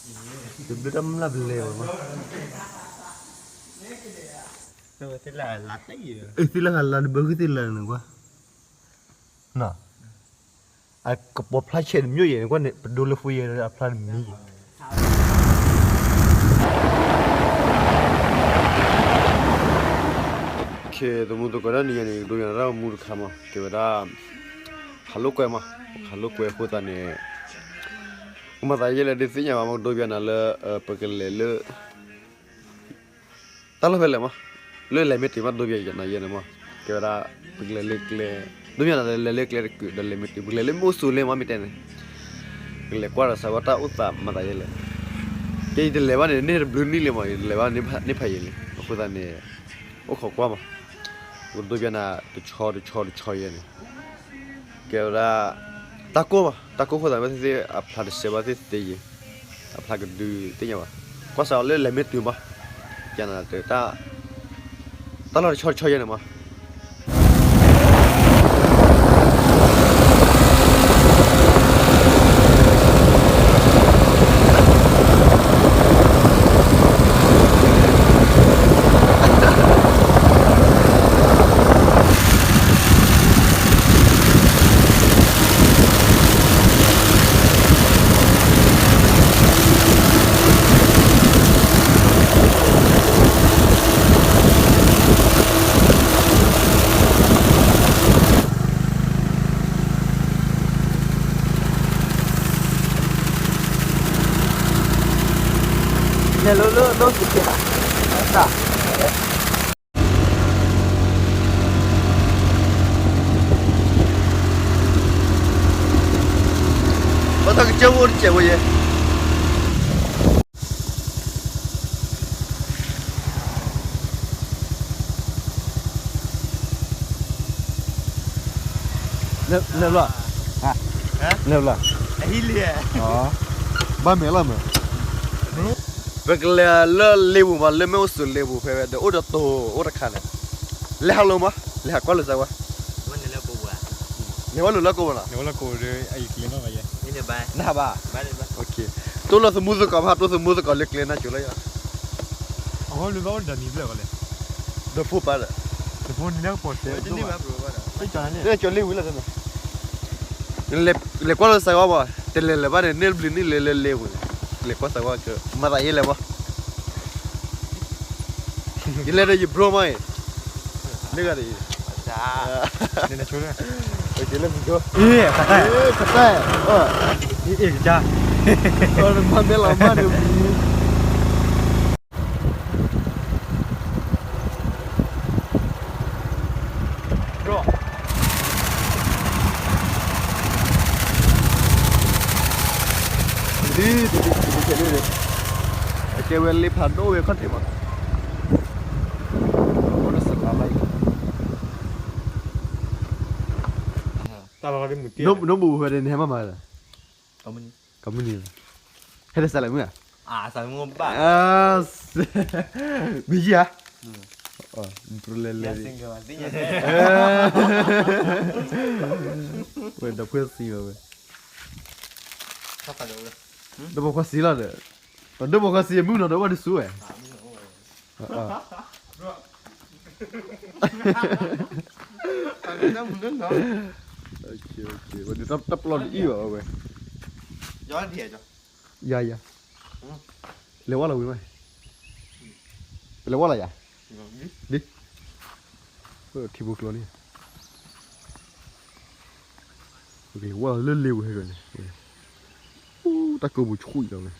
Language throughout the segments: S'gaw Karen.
တဘျုးတၢ်မျၢ်ပလဲၤဘၣ်မး, သ့ၣ်လၢဂၤလါနဘၢဂံၢ်သ့ၣ်လၢနကွၢ်, အကပီၤဖျါဆဲးတမံၤယဲၢ်န့ၣ်ကွၢ်န့ၣ် ပဒိလၢဖိယဲၢ်အဖျါတမံၤယဲၢ် ခဲသမူသကိးတၢ်နံၤယဲၢ်န့ၣ် ကဒိယၤနၤတၢ်မူတခါမး ကဲဝဲဒၣ် ဟးလိာ်ကွဲမး, ဟးလိာ်ကွဲအဃိသတးန့ၣ် ကမၤသးယဲၢ်လၢဒုးသ့ၣ်ညါဘၣ်မး ကဒိယၤနၤလၢ ပကလဲၤလၢ တၢ်လီၢ်ဖဲလဲၣ်မး, လၢလဲၤမ့ၢ်တုၤမး ဒိပယီၤနၤယဲၢ်န့ၣ်မး, ကဲဝဲဒၣ် ပကလဲၤလၢကျဲ, ဒိပယီၤနၤလဲၤလၢကျဲတကုာ် ဒီးလဲၤမ့ၢ်တုၤ ပကလဲၤလၢမ့ၣ်အူစူၤလ့မး မ့ၢ်တဲန့ၣ်, ကလဲၤကွၢ်ဒီးစးဝဲတၢ်အိၣ်သးမၤသးယဲၢ်လဲၣ်, ကဲယတလဲၤဘၣ်န့ၣ် န့ၢ်တဘျုးနံၣ်လံမး ယတလဲၤဘၣ်န့ၣ်ဖးယံာ်လံ, အဃိသတးန့ၣ် အိၣ်ခိးကွၢ်မး, ကဒိပယီၤနၤတဆီတဆီတဆီယဲၢ်န့ၣ် ကဲဝဲဒၣ် တၢ်ကိၢ်ဘၣ်, တၢ်ကိၢ်ဃိသးဝဲသ့ၣ်သ့ၣ် အဖျါတစဲးဘၣ်သ့ၣ်သ့ယဲၢ်, အဖျါကဒုးသ့ၣ်ညါဘၣ်, ကွၢ်စးအီၤလၢလဲၤမ့ၢ်တုၤမး, ကနတၢ် တၢ်လီၢ်တဆီတဆီယဲၢ်န့ၣ်မး လဲၤလိၤလိၤ ဒိၣ်စူၤကဲး, တၢ် ပတၢ်ကစၢၢ်အိၣ်တစဲးဝဲယဲၢ်, လဲၤဘျီ, လဲၤဘျီ, ဘၣ်မဲာ်လီၤမဲာ်, ပကလဲၤလၢလ့ပူၤမး လၢမ့ၣ်အူစူၤလ့ပူၤဖဲဝဲ ဒီးအိၣ်ဒီးတိၤအိၣ်တခါန့ၣ်, လဲၤဟးလိၤမး လဲၤဟးကွၢ်လိာ်စၢၤဝဲ, လဲၤဝဲလိာ်လၢကိးပူၤလီၤ, နဟးဘၣ်, တိၢ်လၢသမူသကိးဖး တိၢ်သမူသကိးလၢကျဲနါစိၤလၢယၤ အဃိလူၤဘၣ်အိၣ်ဒီးနံၤဘျဲၣ်ကီးလဲၣ်, ဒီးဖိပာ်ဒီး, ဒီးဖိနံၤလၢကပီၤတဲ, ကၠီလ့ဝံၤလီၤ, လဲၤကွၢ်လၢစးဝါဘၣ်, တလဲၤလဲၤဘၣ်န့ၣ် န့ၢ်တဘျုးနံၣ်လဲၤလၢလဲၤဝဲ, လဲၤကွၢ်စးဝါကမၤသးယဲၢ်လဲၣ်ဘၣ်, ယလဲၤဒီးယဘျီမးအံၤ, န့ၢ်ဂၤဒ်အံၤ, နဆိလၢ, အ့ၣ် ခတၢၢ်, ခတၢၢ်, အ့ၣ် ကစၢ်, မၤမဲာ်လီၤမးန့ၣ်ဝံၤ ဒ်, အကဲဝဲလ့ဖးဒိၣ်ဝဲခီၣ်ထံးမး, အိၣ်ဒီးစလါလၢ်အံၤ, နီၢ်ဘူၣ်ဝဲဒၣ်န့ၣ်ဟဲမၤမၤလၢ ကမုၢ်နံၤလီၤ, ဟဲဒီးစးလၢမုၢ်ဧါ, မ့ၢ်ယၤ, လဲၤလဲၤ, ဝဲဒီးဖှဲစံလီၤဝဲ, ဒီးပိာ်ခွါစံလီၤဒီး, ဒီးပိာ်ခွါစံမုၢ်နီၤဒီးဝဲတစူဝဲ ဝဲဒၣ်တၢ်ပျီတအံၣ်ဘၣ်ဝဲ, ယၤယၤ, လဲၤဝဲလီၤဝံၤမး, ပလဲၤဝဲလီၤယၤ, ဒ်, ထံဖိကျိန့ၣ် ပကလဲၤဝဲလၢလ့ဝဲဟဲကီးန့ၣ်, တၢ်ကိးပူၤဆူၣ်အံၤလီၤဝဲ,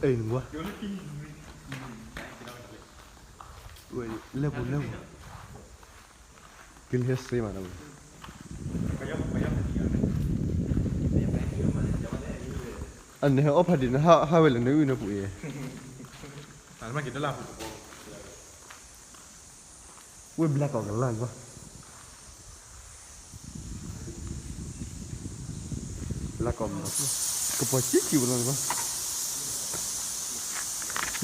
အဲၣ်နကွၢ်, ဝဲလၢပူၤလၢပူၤ, ကလၢဟဲစ့မးနီၤ, အန့ၣ်ဟဲအီၣ်ဖးဒံးနဟးဝဲလၢနအုၣ်နပူၤအံၤ ဝဲဘျါကီးကလၢ်ကွၢ်, ဘျါကီး, ကပီၤဆံးဆံးဝဲလီၤကွၢ်,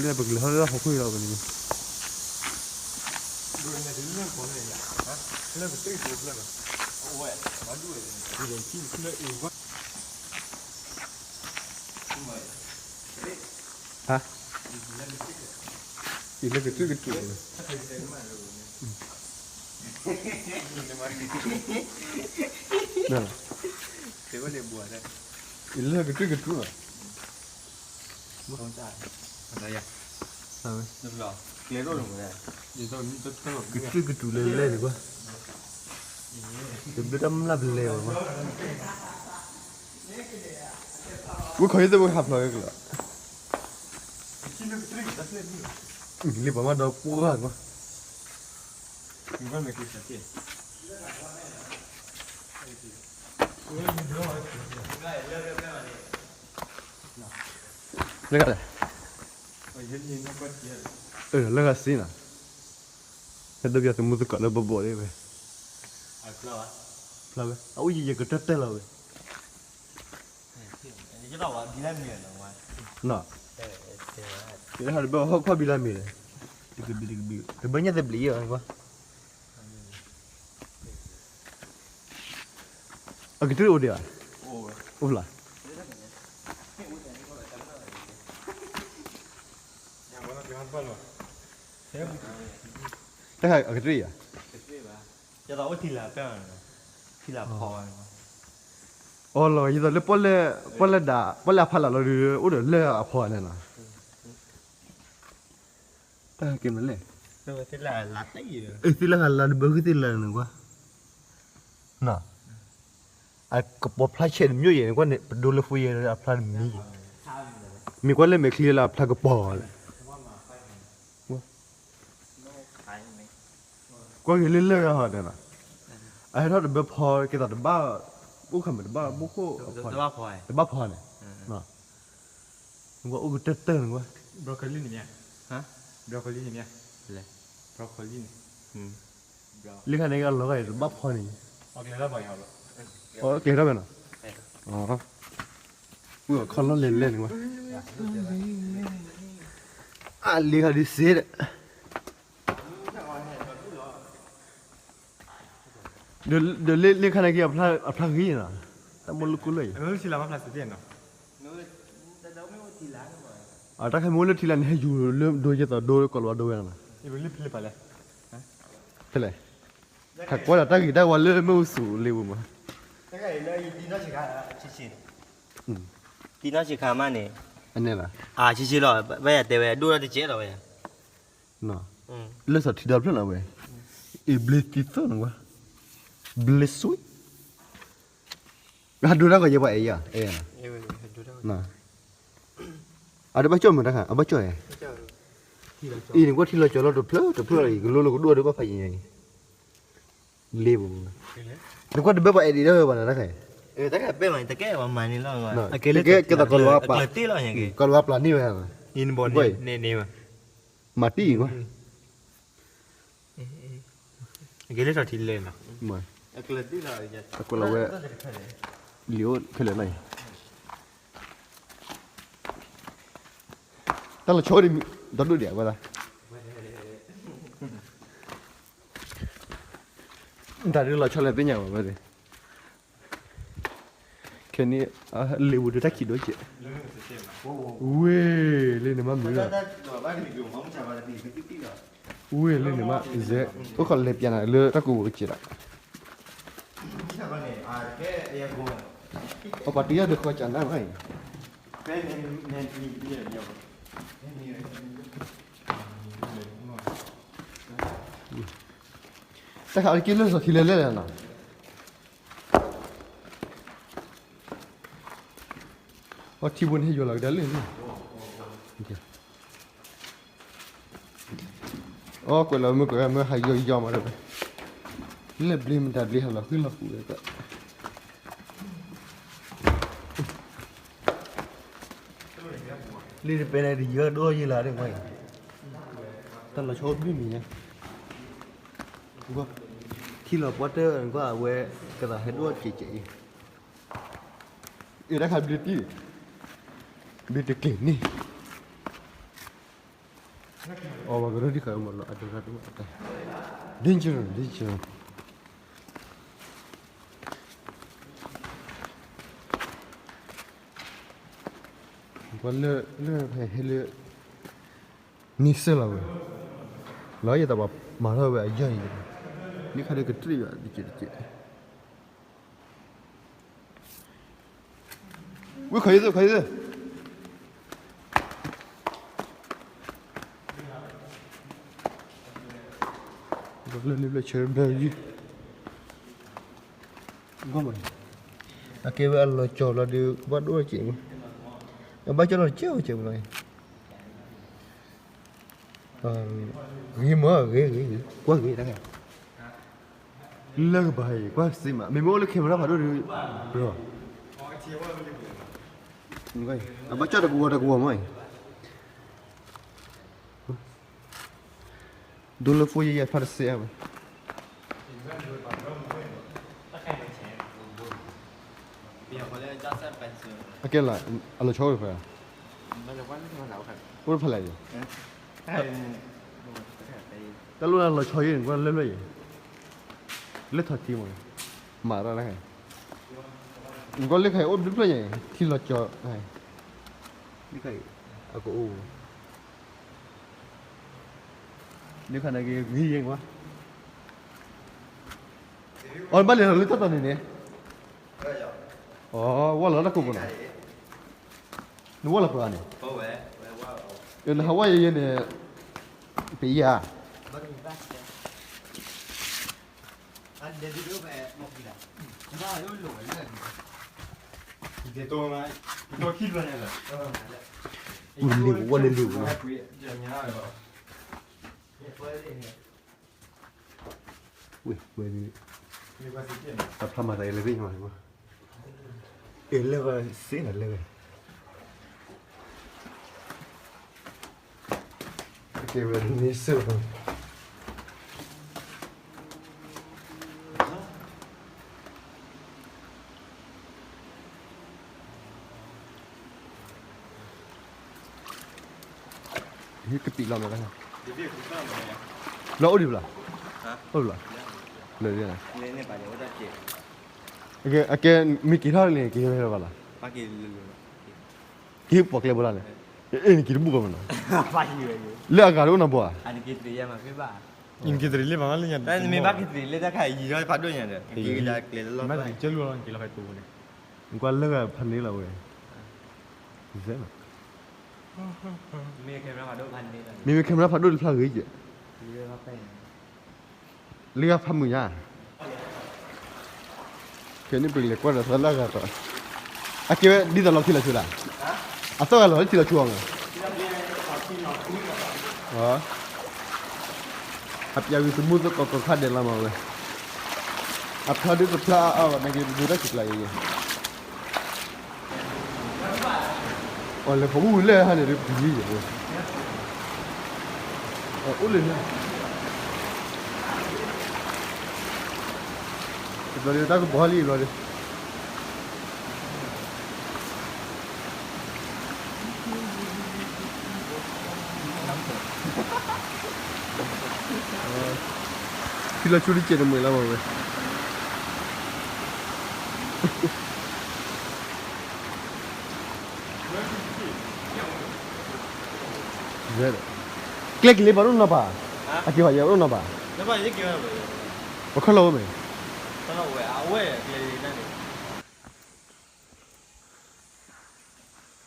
လၢပကလဲၤဟီၣ်လၢဟီၣ်ခိၣ်လီၤပန့ၣ်, လၢပတၢ်ကိးဖျၢၣ်, ဟါ, အံၤလၢကတြူၢ်ကတြူၢ်လီၤ, အံၤလၢကတြူၢ်ကတြူၢ်လီၤ, ကတြူၢ်ကတြူၢ်လၢလဲၣ်န့ၣ်ကွၢ်, တဘျုးတၢ်မျၢ်ပလဲၤဘၣ်မး, ဝဲခီယသ့ၣ်ဝဲဟးဖျိးကလီၤ, လံပှၤမးဒီးပှၢ်ကွၢ် လၢဂၤလဲၣ်, လၢဂၤစ့နီၤ, ဟဲဒိးပျီသမူသကိးလၢဘိးဘိးဒၣ်ဝဲ, ဖျါဝဲ အအိၣ်ယံာ်ယံာ်ကတၢၢ်တၢၢ်လီၤဝဲ, နီၤ, ယဟးတဘၣ်ဟီၣ်ခီၣ်ဘံလၢမ့ၢ်လဲၣ်, တကဘံၣ်တကဘံၣ် တဘၣ်ညါသဘျံးယဲၢ်ဘၣ်, အကတြူၢ်အိၣ်ဒံးဧါ, အိၣ်ဖျါ, တၢ်အကတြူၢ်ဧါ, အီလီၤ ယသိးလၢပီၣ်လဲၣ်ဒၣ် ပီၣ်လဲၣ်အဖီလာ်လီၤဒုး အိၣ်ဒီးလၢၢ်အဖီန့ၣ်နီၤ, တၢ်ကဲမနုၤလဲၣ်, သ့ၣ်လၢဟးလါတဘၢဂုၢ်သ့ၣ်လၢန့ၣ်ကွၢ်, နီၤ, အကပီၤဖျါဆဲးတမံၤယဲၢ်န့ၣ်ကွၢ်န့ၣ် ပဒိလၢဃုယဲၢ်အဖျါတမံၤယဲၢ်, မ့ၢ်ကွၢ်လၢမဲာ်ချံလၢအဖျါကပီၤလဲၣ် ကွၢ်က့ၤလၢလၢၢ်ဂၤဟီဒီးနီၤ, အဟဲထီၣ်တဘၢဖီက့ၤသးတဘၣ်, အိၣ်ခါမးတဘၣ်ဘိခိၣ်အဖီန့ၣ်, တဘၣ်ဖီန့ၣ်, ကွၢ်အိၣ်ကတၢၢ်တၢၢ်န့ၣ်ကွၢ်, broccoli န့ၣ်မ့ၢ်, broccoli န့ၣ်မ့ၢ်, broccoli န့ၣ်, လၢခါန့ၣ်ကလီၤဂာ်အံၤတဘၣ်ဖီန့ၣ်, အကျဲၤထီၣ်ဖဲနီၤ, ဝံၤအခီၣ်လီၢ်လဲၤလဲၣ်န့ၣ်ကွၢ်, အလံၤခါဒုးစ့ဒီး ဒီးလၢလၢခါန့ၣ်က့ၤအဖျါဂ့ၤနီၤ, တၢ်မိၢ်လၢကိၢ်လၢအံၤ, အတၢ်ခါမ့ၢ်အိၣ်လၢထံလာ်န့ၣ် ဟဲယူၤလၢဒိယဲၢ်သီဒိကီၢ်လီၤဒိဝဲနီၤ, ဖဲလဲၣ်, ဟဲကွၢ်ဒီးတၢ်ဂ့ၤတၢ်ဝါလၢမ့ၣ်အူစူၤလ့ပူၤမး, သံနီၢ်ဆံးခါမးန့ၣ်, အန့ၣ်လီၤ, ဆံးဆံးလီၤ, ဘၣ်ယၤတဲဝဲဒိၣ်ထီၣ်တကဲလီၤဝဲ လၢစီၤထံဒီဖျၢၣ်လီၤဝဲ, အ့ၣ်ဘျ့သံသၢနီၤဝဲ, ဘျ့ဆွံ, ဟးဒိတၢ်ဂီၤယဲပှၤအဲၣ်ယၤ, အဲၣ်, အတဘၣ်ကၠီၣ်မးတၢ်ခါ အဘၣ်ကၠီၣ်အဲၣ်, အံၤန့ၣ်ကွၢ်ထံလီၤကၠီၤလီၤတဖျၢၣ်တဖျၢၣ်အံၤ ကလိလၢကဒိၣ်ဒီးဘၣ်ဖးယံၤညါအံၤ, လ့ပူၤ, နကွၢ်တဘၢပှၤအဲၣ်ဒံးဒၣ်ဝဲဘၣ်နၤတၢ်ခါ, တၢ်ခါပဲမး တကဲပှၤမၤန့ၣ်လီၤ, ကဲသးကီၤလၤဝါပျၢ်, ကီၤလၤဝါပျၢ်န့ၢ်ဝဲ, န့ၣ်န့ၣ် မၤတံၢ်အံၤကွၢ်, အကဲလၢစီၤထံလဲၣ်နီၤ, အကွဲးလီၤဝဲ, လံာ်အိၣ်ခဲလၢာ်နီၤအံၤ, တၢ်လီၤဆီဒ်, ဒီဒိၣ်ဒံးအဝဲဒၣ်, တၢ်ဒ်လီၤဆီလဲၣ်သ့ၣ်ညါဘၣ်ဝဲ, ခဲန့ၣ်, လ့ပူၤဒုးတၢ်ခံးဒိၣ်ကဲး, ဝ့ၢ်လၢန့ၣ်မးမုာ်လီၤ, ဝ့ၢ်လၢန့ၣ်မး, အိၣ်ခိးလဲၤပျးနၤလၢတၢ်ကူးပူၤကဲးဒီး, အပှၤတံၤယၤဒုးဃီကနၣ်မးအံၤ, တၢ်ခါအီၤတက့ၢ်လၢစီၤထံလဲၣ်လဲၣ်လဲၣ်နီၤ, အထံဖိန့ၣ်ဟဲယိၤလီၤကဒါလၢန့ၣ်, အကွဲးလီၤမ့ၢ်ကွဲးမ့ၢ်ဟးယိၤယိၤမးဒီး, လၢဘျ့မတၤဘျ့ဟးလီၤဃံလီၤဃူဝဲက, လံာ်တပဲန့ၣ်တယၢဒိၣ်ယဲၢ်လၢဒ်ဝဲအံၤ, တၢ်လီၤဆီအိၣ်ဘျုးမံၤညါ, ထံလီၤပှၢ်တၢၢ်ကွၢ်အဝဲ, ကသးဟဲဒိၣ်ကဲးကဲးအံၤ, အ့ၣ်တၢ်ခါဘျ့တံၢ်, ဘျ့တကျ့ၤန့ၣ်, အီၤဝဲကရၢတံၢ်ဃာ်မးလီၤ အတရၢတမးအတၢ်, danger danger, လၢ လၢဟဲလၢ န့ဆၢၣ်လီၤဝဲ, လီၤယသးပှၤမၤထီၣ်ဝဲအယီၢ်အံၤ, န့ၣ်ခါဒုးကတြံၣ်ယၤတက့ၢ်တက့ၢ်. ဝ့ၢ်ခီယသ့ၣ် ခီယသ့ၣ်, လၢန့ၣ်ဘျဲၣ်ဆၢဘျဲၣ်ယုၢ်, အကဲဝဲအလီၤကၠီၤလီၤဒီး ကဘၣ်ဒိၣ်စ့ၢ်မး, အဘၣ်ကၠီလီၤကၠီကၠီမးလီၤ. ဂ့ၤမး ဂ့ၤဂ့ၤဂ့ၤ ကွၢ်ဂ့ၤတၢ်, လၢကဘၣ်အံၤ ကွၢ်စ့မး မ့မ့ၢ်အိၣ်လၢ camera ဖးဒိၣ်ဒီး ဘျီ, အဘၣ်ကၠီတကဝီၤတကဝီၤမးအံၤ, ဒိလၢ phone ယဲယဲဖးတစဲးဝဲ အကဲလၢ အလီၤဆီအိၣ်တဖျဲၣ်, အိၣ်တဖျဲၣ်လၢၤ, တၢ်လိၣ်လၢလီၤဆီအံၤန့ၣ် ကွၢ်လၢလၢအံၤ, လၢထီၣ်ထံမး, မၤတၢ်လၢ, ကွၢ်လၢခါအံၤအိၣ်တဖျၢၣ်ညါအံၤ ထံလီၤကၠီၤ, လၢခါအံၤ အကအိၣ် လၢခါန့ၣ်က့ၤဂ့ၤယဲၢ်ကွၢ်, အီၤဘၣ်လဲၤလီၤလၢတၢ်တီၤန့ၣ်န့ၣ်, အီၤဝဲလီၤတၢ်ကိးပူၤနီၤ, နဝဲလီၤပှၤန့ၣ်, နဟးဝဲယဲယဲန့ၣ်, ပယၤ ဝဲလၢလံာ်ဝဲလၢလံာ်, ဝဲဝဲ, တၢ်ဖျါမၤသးအံၤလၢသ့ၣ်ညါ, အ့ၣ်လၢဂၤစ့နၤလၢဂၤ, ကဲဝဲန့ဆၢၣ် ဟံးကပံာ်လီၤမး, လီၤအိၣ်ဒံးဘၣ်လီၤ, အိၣ်ဒံးဘၣ်လီၤ, အကဲ မ့ၢ်က့ၤထီၣ်န့ၣ် က့ၤဝဲဘၣ်လီၤ, က့ၤပှၤကျဲဘိလီၤန့ၣ်, အ့ၣ် နက့ၤတဘူၣ်ဘၣ်မနီၤ, လၢအဂၤတအိၣ်နီတဘိဧါ, နက့ၤတရံးလၢတၢ်ခါအံၤယံၤဒီးဖးဒိၣ်ညါဒီး, နကွၢ်လၢဂၤဖးန့ၢ်လီၤဝဲ, မ့မ့ၢ် camera ဖးဒိၣ်တဖျါဂ့ၤကဲ, လၢဂၤဖးမုာ်ညါ, ကဲန့ၣ်ပကလဲၤကွၢ်ဒီးသးလၢအဂၤတီၤ, အကဲဝဲဒ်သိးလီၤထံလီၤဆူးလၢ်, အသီၣ်ဂၤလီၤလၢထံလီၤဆူးအီၤမး, အပျးဝံၤသမူသကိးကိးခါဒဲးလီၤမးဝဲ, အဖျါဒုးတဖျါအါအါဘၣ် နက့ၤပဒိတၢ်စူးကျါယဲယဲ အလဲၤခီဘူၣ်လဲၣ်ဟါန့ၣ် ဒ်ပကယံၤယဲၢ်, အိၣ်လၢန့ၣ်, တဘျီဒီးတၢ်ကဘီလံဘျီဒီး ထံလီၤဆူတကဲးတမှဲၤလီၤမးဝဲ, ကျဲကလ့ပှၤဒိၣ်နီၢ်ပၤ, အက့ၤပှၤယဲၢ်ဒိၣ်နီၢ်ပၤ, အက့ၤ, ပှၤခီၣ်လီၤဝဲမ့ၢ်,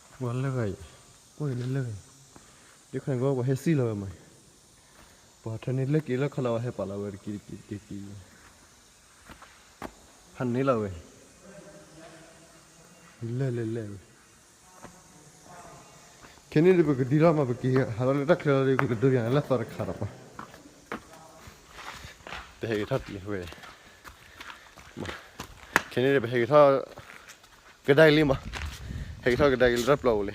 ပှၤလၢဂၤအံၤ, အိၣ်လၢလၢဂၤအံၤ, ဒ်ခီန့ၣ်ကီး ပှၤဟဲစံၣ်လီၤဝဲမး, ပှၤထၢန့ၢ်လၢက့ၤလၢခီလီၤဝဲဟဲပာ်လီၤဝဲတက့ၤတက့ၤတက့ၤ, ဖးန့ၢ်လီၤဝဲ, လဲၣ်လဲၣ်လဲၣ်ဝဲ ခဲန့ၣ်ဒီးပကဒံထီၣ်မး ပက့ၤဟးထီၣ်လၢတၢ်ချၢလီၤဒီး ကကဒိယၤလၢသီတခါဒီးပှၤ, ပဟဲက့ၤထီၣ်တလ့ၤဝဲ, ခဲန့ၣ်ဒီးပဟဲက့ၤထီၣ် ကဒါက့ၤလံမး, ဟဲက့ၤထီၣ်ကဒါက့ၤလၢတၢ်ပျီပူၤလံ,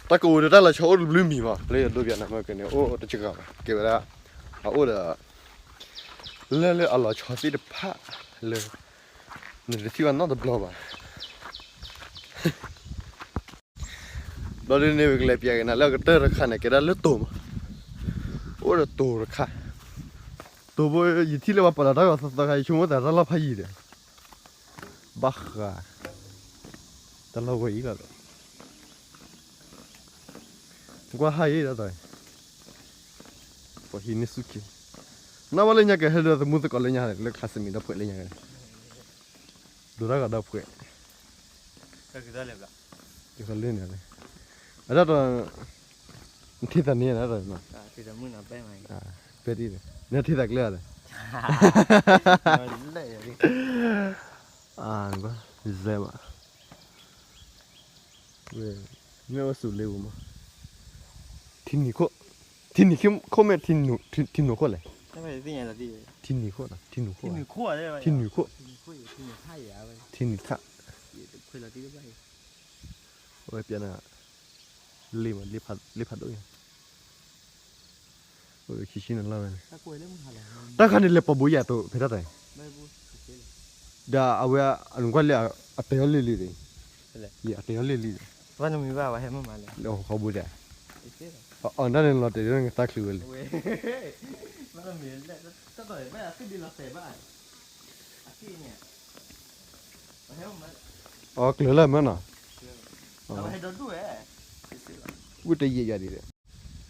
တၢ်ကအိၣ်ဒီးတၢ်လီၤဆီအိၣ်တဘျုးမံၤမး လၢယဒိပျးနၤမ့ၢ်ကန့ၣ် အိၣ်တစှၤဘၣ် ကဲဝဲဒၣ် အအိၣ်ဒီး လၢလၢအလီၤဆီသ့ၣ်တဖၣ်လၢ နတထံၣ်ဘၣ်နီတဘျီဘၣ်. ဘျီဒ်န့ၣ် ပကလဲၤပျးက့ၤနၤလၢအကတၢၢ်တခါန့ၣ် ကဲဒၣ်လၢတိၤမး, အိၣ်ဒီးတိၤတခါ, တိၤဖိ ယထံၣ်လၢပှၤပာ်လီၤတၢ်ဂီၤသီသီခါ ယဆိကမိၣ်သးတၢ်လီၢ်ဖးယံၤဒီး ဘၣ်ဃး တၢ်လီၢ်ဝဲအံၤလီၤဒီး ကွၢ်ဟါအံၤဒီး ပှၤဟံးန့ၢ်ဆူၣ်က့ၤ, နဘၣ်လၢညါကဟဲဒီးသမူသကိးလၢညါ လၢ classmate ဒီးဖှဲးလၢညါကလဲၣ်, ဒိးတၢ်ဂၤဒီးဖှဲး, လၢန့ၣ်, အဒၣ်ဒီး, နထံၣ်သးန့ၣ်, ပဲဒ်, နထံၣ်သးကျဲလဲၣ်, အ, ဘၣ်, မ့ၢ်အိၣ်စူၤလ့ပူၤမး, ထံနံၤခိၣ်, ထံနံၤခိၣ်မ့ၢ်ထံနူၤခိၣ်လဲၣ်, ထံနံၤခိၣ်, ထံနူၤခိၣ်, ထံနူၤခိၣ်, ထံနံၤထၣ်, အဝဲပျဲနၤ, လ့မး, လ့ဖးဒိၣ်ညါ ခံဆံန့ၣ်လီၤဝဲန့ၣ်, တၢ်ခါန့ၣ်လဲၤပိာ်ဘိယၤတိၤဖဲတၢ်တၢ်, ဒီးအဝဲအနကွၢ်လၢအတဲအီၤလံလံဒီး, အတဲအီၤလံလံဒီး, လၢဟီၣ်ခိၣ်ဘိဒဲး, အီၤဒၣ်န့ၣ်လီၤတဲာ်ဒ်နသးချုးဝဲလဲၣ်, အီၤကျၢၤလၢမၢနီၤ, ဝံတယံာ်ယၤဒ်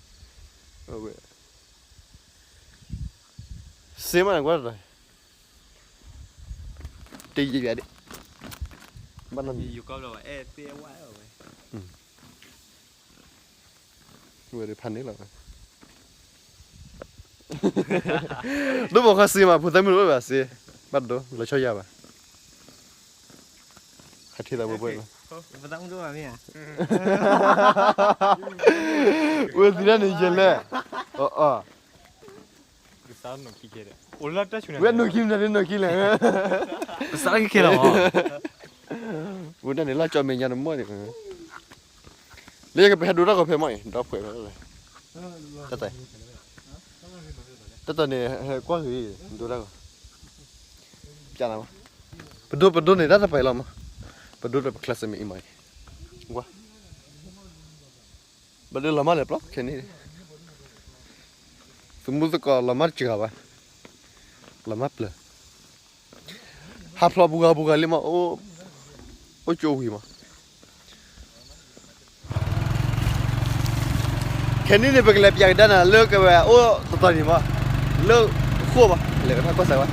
လဲၣ် စ့မးကွၢ်, တယံာ်ယၤဒ်, ဘၣ်နမံၤ, ဝဲဒၣ်ဖးန့ၣ်လီၤ, ဒိၣ်ပိာ်ခွါစ့မး ဖိသၣ်မုၣ်တအိၣ်ဘၣ်စ့, ဘၣ်ဒိ လီၤဆီယၤဘၣ်, ဟဲထံၣ်သးဘိဘိလီၤ, ဝဲသ့ၣ်တၢ်န့ၣ်ယဲလဲၣ်, အ, ဝဲနိၣ်ခံမနုၤဒ်နိၣ်ခံလဲၣ်, ကစးက့ခဲလီၤ, ဝဲဒၣ်န့ၣ်လၢကၠီမဲာ်ညါတမီၢ်န့ၣ်, လၢယကပဟဲဒိတၢ်ဂီၤဖဲမီၢ်အံၤ ဒီဖှဲးဖဲလဲၣ်, တၢ်တၢ်န့ၣ် ကွၢ်ဂ့ၤ, ဒိတၢ်ဂီၤ, ပျးနၤမး, ပဒိပဒိန့ၣ်တၢ်တပာ်လီၤမး, ပဒိဒီးပ classmate အံၤမးအံၤ, ကွၢ် ဘၣ်ဒိလီၤမၢ်လဲၤပျီခဲန့ၣ်, သမူသကိးလီၤမၢ်တစှၤဘၣ်, လီၤမၢ်ပျၢၤ, ဟးဖျိးပူၤဂၤပူၤဂၤလံမး, အိၣ်ကၠိဝံၤမး, ခဲန့ၣ်န့ၣ် ပကလဲၤပျးကဒါနၤလၢကဝဲအိၣ်တတီၤန့ၣ်မး, လၢဃိၣ်မး လဲၤကထီၣ်ကွၢ်စၢၤဝဲ,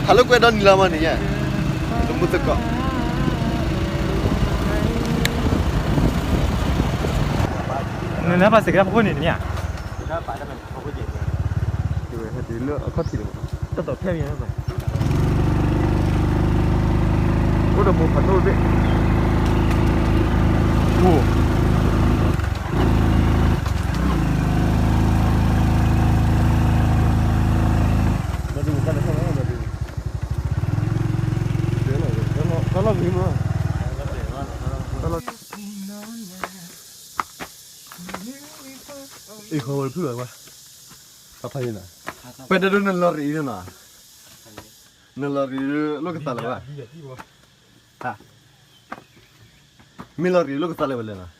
ဟးလိာ်ကွဲဒီနံၤလီၤမးန့ၣ်ညါ, သမူသကိး နနၢ်ပာ်စ့ကဒါဖီခိၣ်န့ၣ်တမ့ၢ်ဧါ, ဟဲတုၤလၢအခီၣ်ထံးန့ၣ်မး, တၢ်တီၢ်ဖဲမ့ၢ်, အိၣ်ဒီးမိၢ်ဖးဒိၣ်သ့ၣ်, အိၣ် တၢ်လီၢ်ဂ့ၤမး, တၢ်လီၢ်, အံၤဃီဝဲတဖုၣ်ဘၣ်ကွၢ်, ဖးဖးယံၤနၤ, ပတဲဒိနလီၤရံၤအံၤနီၤ, နလီၤရံၤလိာ်ကသးလၢၤဘၣ်, မ့ၢ်လီၤရံၤလိာ်ကသးလၢၤဝဲလဲၣ်နီၤ,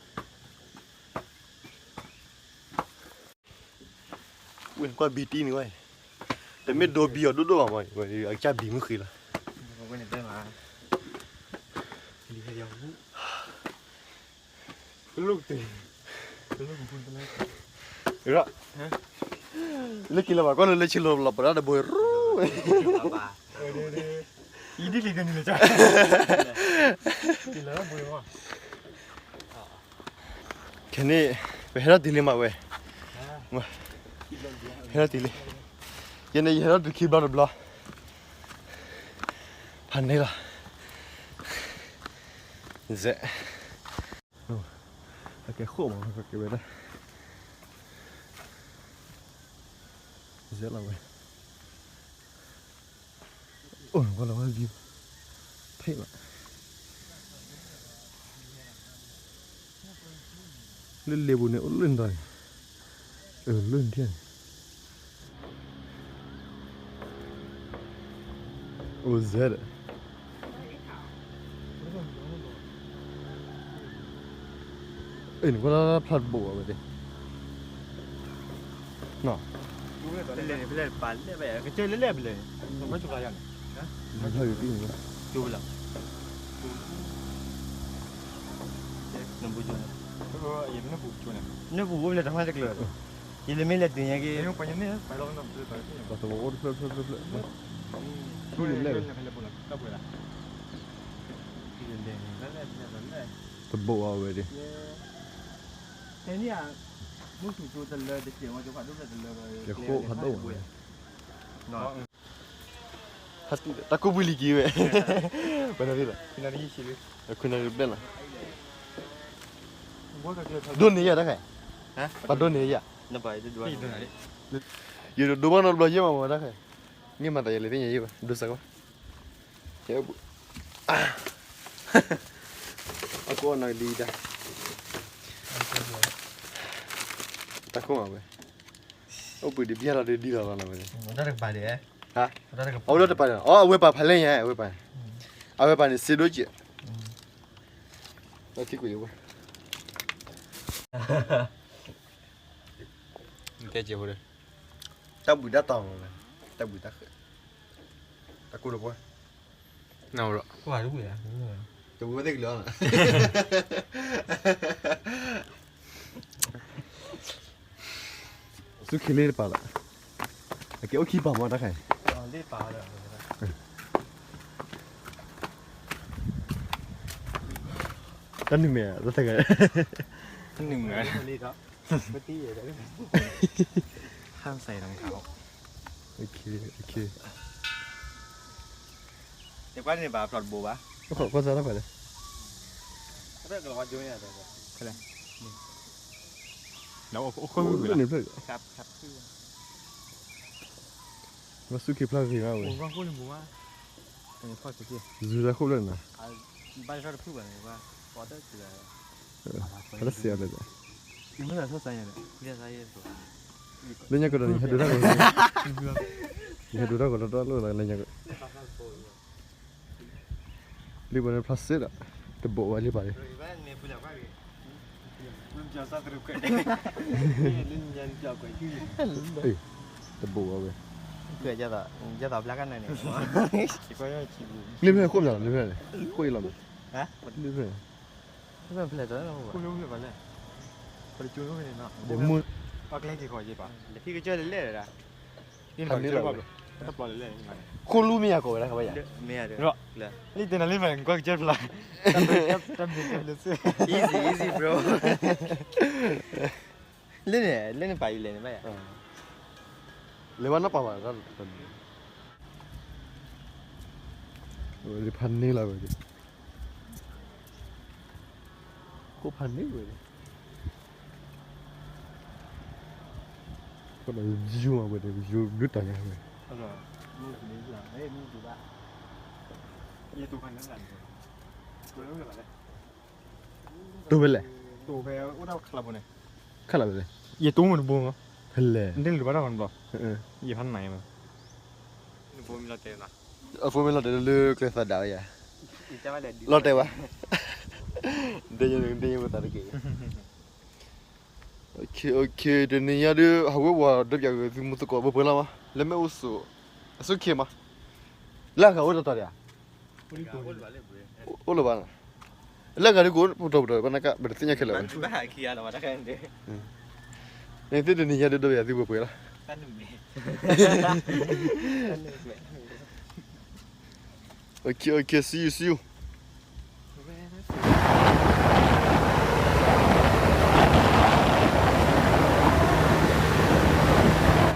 ဝဲကွၢ်ဘံတံၢ်န့ၣ်ဝဲ, တမ့ၢ်ဒိဘံအီၤဒိၣ်ဒိၣ်ဘၣ်မး, အကစၢ်ဘံမုၢ်ဃ့လီၤ, လၢက့ၤလၢၤဘၣ် ကွၢ်လၢလၢဆ့လီၤပလီၤပဒါတဘိရူၣ်, ယဒ်လံကနံၤလၢက, ခဲန့ၣ် ပဟဲထီၣ်တုၤလံမးဝဲ, ဟဲထီၣ်တုၤလံ, ယဲန့ၣ်ယဟဲထီၣ်တုၤခံဘျီတဘျီ, ဖးန့ၣ်လီၤ, ဇဲ အကဲဃိၣ်မး ကဲဝဲဒၣ် ဇဲလီၤဝဲ, အိၣ်လီၤဝဲ view ဖဲဘၣ်, လၢလ့ပူၤန့ၣ် အိၣ်လၢနတီၤန့ၣ်, အၢ လၢနထံၣ်န့ၣ် အိၣ်ဇဲဒီး အ့ၣ် နကွၢ်လၢဖျါတဘိးဘၣ်ဝဲသ့ၣ်, နီၤ, ဖဲလဲၣ်ပလဲၣ်ပလဲၣ်, ကစၢၢ်လဲၣ်လဲၣ်ပလဲၣ်န့ၣ်, နကွၢ်ကၠိဖျါယၤန့ၣ်, ကၠိဖဲလဲၣ်, နဘိကၠိန့ၣ် နၢ်ပူၤအိၣ်ဖျဲၣ်တမါတကျၢၤ, ယလၢမ့ၢ်လဲၤတုၤညါက့ၤ, ပှၤသဝီအိၣ်တဖျၢၣ်ဖျၢၣ်ဖျၢၣ်ဖျၢၣ်, ထံၣ်လဲၣ်, တဘိးအဝဲဒၣ်, ယဃိၣ်ဖးဒိၣ်ဝဲ, တၢ်ကူၣ်ဘှံးလံက့ၤဝဲ, ပနၢ်လံလီၤ, ခွံနၣ်ရံၣ်ဘျဲၣ်လီၤ, ဒိးန့ၢ်ယၤတၢ်ခဲ, ပှၤဒိးန့ၢ်ယၤ, ယဒိးဘၣ်နီတဘျီယဲၢ်မးဝဲတၢ်ခဲ, န့ၢ်မၤသးယလဲၤသ့ၣ်ညါယဲၢ်ဘၣ် ဒိးစၢ်ကွၢ်, အကိးနီၢ်ကဒံတၢ်, တၢ်ခိၣ်မးဝဲ, အိၣ်ပုးဒံးဘျဲၣ်လီၤဒ်လီၤလီၤဝဲ, အဝဲဒၣ်တပၤဒံး, အဝဲဒၣ်တပၤဒံး, အဝဲပာ်ဖးလဲၢ်ညါ, အဝဲပာ်, အဝဲပာ်န့ၣ်စ့ဒိၣ်စဲး, တၢ်ထံကွံာ်ဝဲ, တဲကဲးဖိဒီး, တၢ်ဘှံးတၢ်တီၤမးဝဲ, တၢ်ဘှံးတၢ်ဃဲး, တၢ်ကိၢ်တပှၢ်, တဝံၤဝဲသ့ၣ်ကလၢၤ, ဆူၣ်ခ့လ့တပၤလီၤ, အကဲအိၣ်ခံပၤမးတၢ်ခဲအံၤ, တၢ်နုာ်မဲာ်, နုာ်မဲာ်, ဟၣ်စဲးတခါ, တကွၢ်န့ၣ်ဘၣ်ဖျိးတဘိးဘၣ်, ခီၣ်စးတၢ်ဖဲလဲၣ်, မ့ၢ်ဆူၣ်ခ့ဖျါဂ့ၤမးဝဲ, စူၤတၢ်ခိၣ်ဖျၢၣ်န့ၣ်, တၢ်စဲးအီၤလဲၣ်, လၢညါကဒီးန့ၣ် ယဟဲဒိးတၢ်ကီး, ယဟဲဒိးတၢ်ကီးတၢ်တၢ်လိၣ်လီၤ လၢညါကဒီး, လံပှၤန့ၣ်ဖျါစ့ဒီး, တဘိးဝဲလံပှၤန့ၣ်, တဘိးဝဲဝဲ, လံဖျၢၣ်ဃိၣ်မးလီၤ လံဖျၢၣ်န့ၣ်, ဃိၣ်အံၤလီၤမး, လံဖျၢၣ်န့ၣ်, မ့ၢ်, ခိၣ်လူမ့ၢ်ယၤကိးဝဲဒၣ်ခါဘၣ်ယၤ, လံတနၤလံမးကွၢ်ကစၢၢ်ဖျါ, easy easy bro, လၢန့ၣ် လၢန့ၣ်ပာ်အံၤလဲၣ်န့ၣ်ဘၣ်ယၤ, လဲၤဘၣ်နီၢ်ပာ်ဘၣ်, လံဖးန့ၢ်လီၤဝဲ, ခိၣ်ဖးန့ၢ်ဝဲ, ယိၤမးဝဲ, ယိၤဒုးတၢ်ညါဝဲ, တိၢ်ဖဲလဲၣ်, ခလၢ်ဖဲလဲၣ်, ယတိၢ်မ့ၢ်တဘိမး, ဖဲလဲၣ်, ယဖးနၤမး, အဖိမ့ၢ်လီၤတဲာ်လၢကျဲသးဒၣ်ဝဲယၤ, လီၤတဲာ်ဝဲ, ဒ်ယိၤဒ်ယိၤသးတက့ၢ်, တနံၤညါဒုး ဟးဝဲပှၤဒီးပၠးက့ၤသုမူသကိးပှဲၤပှဲၤလီၤမး, လၢမ့ၢ်အိၣ်ဆိး, အစူၢ်ခ့မး, လၢအဂၤအိၣ်တတီၤဒံးဧါ, အိၣ်လၢၤဘၣ်, လၢအဂၤဒုးကအိၣ်ပတီၢ်ပတီၢ် ပနၢ်ကၢ် ပတသ့ၣ်ညါခဲလၢာ်ဘၣ်, န့ၣ်သ့ၣ်တနံၤညါဒုးဒီးပၠးသုပှဲၤပှဲၤလီၤ, okay okay see you see you,